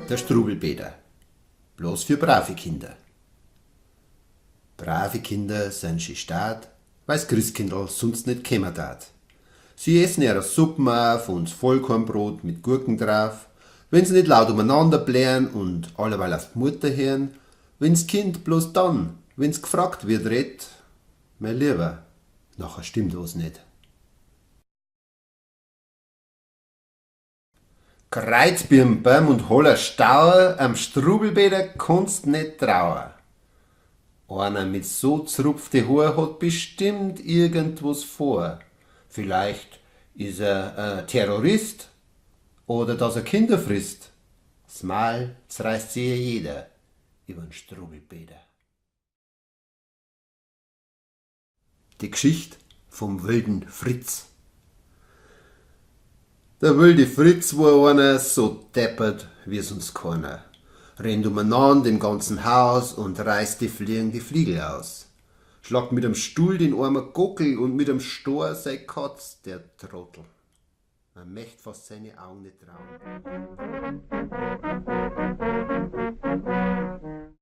Der Strubelpeter. Bloß für brave Kinder. Brave Kinder sind schi stad, weil's Christkindl sonst nicht kämmer tat. Sie essen ihre Suppen auf und Vollkornbrot mit Gurken drauf, wenn sie nicht laut umeinander blären und alleweil auf die Mutter hören, wenn's Kind bloß dann, wenn's gefragt wird, redt, mein Lieber, nachher stimmt was nicht. Kreuzbirn, Bam und holler Stauer, am Strubelpeter kannst nicht trauen. Einer mit so zerrupfte Haar hat bestimmt irgendwas vor. Vielleicht ist er ein Terrorist oder dass er Kinder frisst. 'S Maul zerreißt sich jeder übern Strubelpeter. Die Geschichte vom wilden Fritz. Der wilde Fritz war einer so deppert wie sonst keiner. Rennt umeinander im ganzen Haus und reißt die Fliegen die Fliegel aus. Schlagt mit dem Stuhl den armen Gockel und mit dem Stor sei Katz, der Trottel. Man möcht fast seine Augen nicht trauen.